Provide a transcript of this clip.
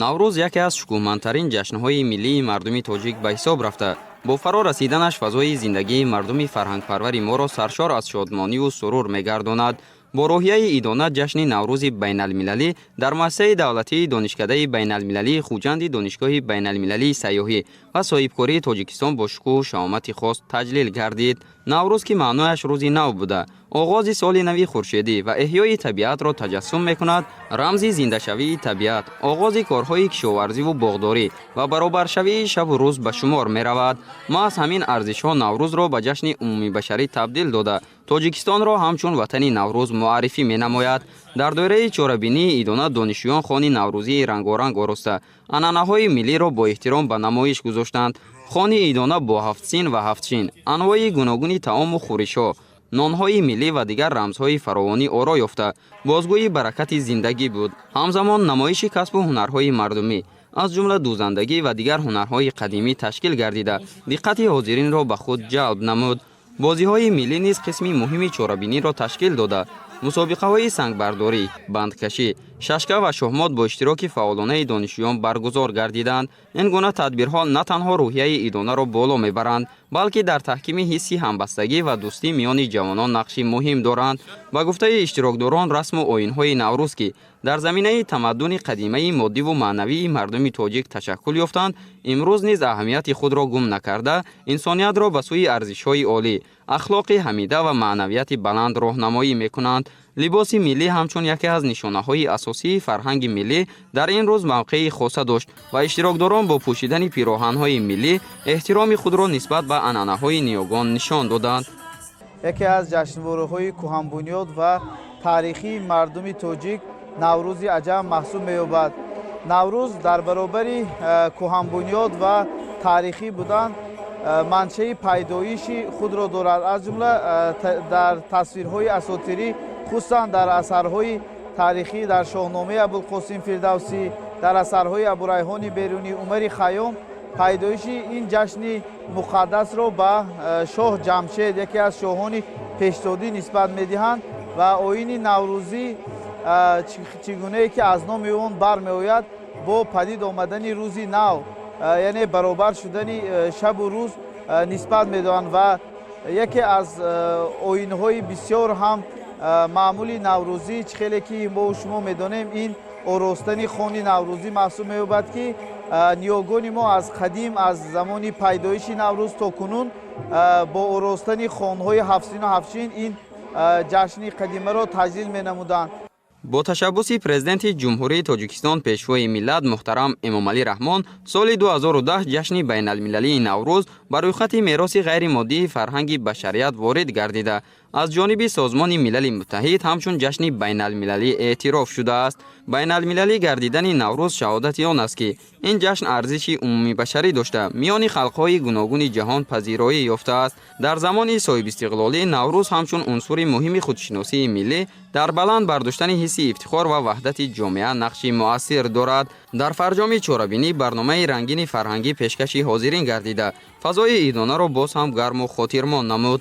Наврӯз яке аз шукӯҳмандтарин ҷашнҳои миллии мардуми тоҷик ба ҳисоб рафта, бо фаро расиданаш фазои зиндагии мардуми фарҳангпарвари моро саршор аз шодмониву сурур мегардонад. Бо рӯҳияи идона ҷашни Наврӯзи байналмилалӣ дар муассисаи давлатии Донишкадаи байналмилалии Хуҷанди Донишгоҳи байналмилалии сайёҳӣ ва соҳибкории Тоҷикистон бо шукӯҳу шаҳомати хос таҷлил гардид. Наврӯз, ки маънояш рӯзи нав буда, оғози соли нави хуршедӣ ва эҳёи табиатро таҷассум мекунад, рамзи зиндашавии табиат, оғози корҳои кишоварзиву боғдорӣ ва баробаршавии шабу рӯз ба шумор меравад. Маҳз ҳамин арзишҳо Наврӯзро ба ҷашни умумибашарӣ табдил дода, Тоҷикистонро ҳамчун ватани Наврӯз муаррифӣ менамояд. Дар доираи чорабинии идона донишҷӯён хони наврӯзии рангоранг ороста, анъанаҳои миллиро бо эҳтиром ба намоиш гузоштанд. Хони идона бо ҳафтсин ва ҳафтшин, анвои гуногуни таому хӯришҳо, нонҳои миллӣ ва дигар рамзҳои фаровонӣ оро ёфта, бозгӯи баракати зиндагӣ буд. Ҳамзамон намоиши касбу ҳунарҳои мардумӣ, аз ҷумла дӯзандагӣ ва дигар ҳунарҳои қадимӣ ташкил гардида, диққати ҳозиринро ба худ ҷалб намуд. Бозиҳои миллӣ низ қисми муҳими чорабиниро ташкил дода, мусобиқаҳои сангбардорӣ, бандкашӣ, шашка ва шоҳмот бо иштироки фаъолонаи донишҷӯён баргузор гардиданд. Ин гуна тадбирҳо на танҳо рӯҳияи идонаро боло мебаранд, балки дар таҳкими ҳисси ҳамбастагӣ ва дӯстӣ миёни ҷавонон нақши муҳим доранд. Ба гуфтаи иштирокдорон, расму оинҳои Наврӯз, ки дар заминаи тамаддуни қадимаи моддиву маънавии мардуми тоҷик ташаккул ёфтанд, имрӯз низ аҳамияти худро гум накарда, инсониятро ба сӯи арзишҳои олӣ, ахлоқи ҳамида ва маънавияти баланд роҳнамоӣ мекунанд. Либоси миллӣ ҳамчун яке аз нишонаҳои асосии фарҳанги миллӣ дар ин рӯз мавқеи хоса дошт ва иштирокдорон бо пӯшидани пироҳанҳои миллӣ эҳтироми худро нисбат ба анъанаҳои ниёгон нишон доданд. Яке аз ҷашнвораҳои кӯҳанбунёд ва таърихии мардуми тоҷик Наврӯзи аҷам маҳсуб меёбад. Наврӯз дар баробари кӯҳанбунёд ва таърихӣ будан маншаи пайдоиши худро дорад. Аз ҷумла дар тасвирҳои асотирӣ, хусусан дар асарҳои таърихӣ, дар Шоҳномаи Абулқосим Фирдавсӣ, дар асарҳои Абурайҳони Берунӣ, Умари Хайём пайдоиши ин ҷашни муқаддасро ба шоҳ Ҷамшед, яке аз шоҳони пешдодӣ, нисбат медиҳанд ва оини наврӯзӣ, чӣ гунае ки аз номи он бармеояд, бо падид омадани рӯзи нав, яъне баробар шудани шабу рӯз нисбат медоҳанд. Ва яке аз оинҳои бисёр ҳам маъмули наврӯзӣ, чӣ хеле ки мо шумо медонем, ин оростани хони наврӯзӣ маҳсуб меёбад, ки ниёгони мо аз қадим, аз замони пайдоиши Наврӯз то кунун бо оростани хонҳои ҳафтсину ҳафтшин ин ҷашни қадимаро таҷлил менамуданд. Бо ташаббуси Президенти Ҷумҳурии Тоҷикистон, Пешвои миллат муҳтарам Эмомалӣ Раҳмон соли 2010 ҷашни байналмилалии Наврӯз ба рӯйхати мероси ғайримоддии фарҳанги башарият ворид гардида, аз ҷониби Созмони Милали Муттаҳид ҳамчун ҷашни байналмилалӣ эътироф шудааст. Байналмилалӣ гардидани Наврӯз шаҳодати он аст, ки ин ҷашн арзиши умумибашарӣ дошта, миёни халқҳои гуногуни ҷаҳон пазироӣ ёфтааст. Дар замони соҳибистиқлолӣ Наврӯз ҳамчун унсури муҳими худшиносии миллӣ дар баланд бардоштани ҳисси ифтихор ва ваҳдати ҷомеа нақши муассир дорад. Дар фарҷоми чорабинӣ барномаи рангини фарҳангӣ пешкаши ҳозирин гардида, фазои идонаро боз ҳам гарму хотирмон намуд.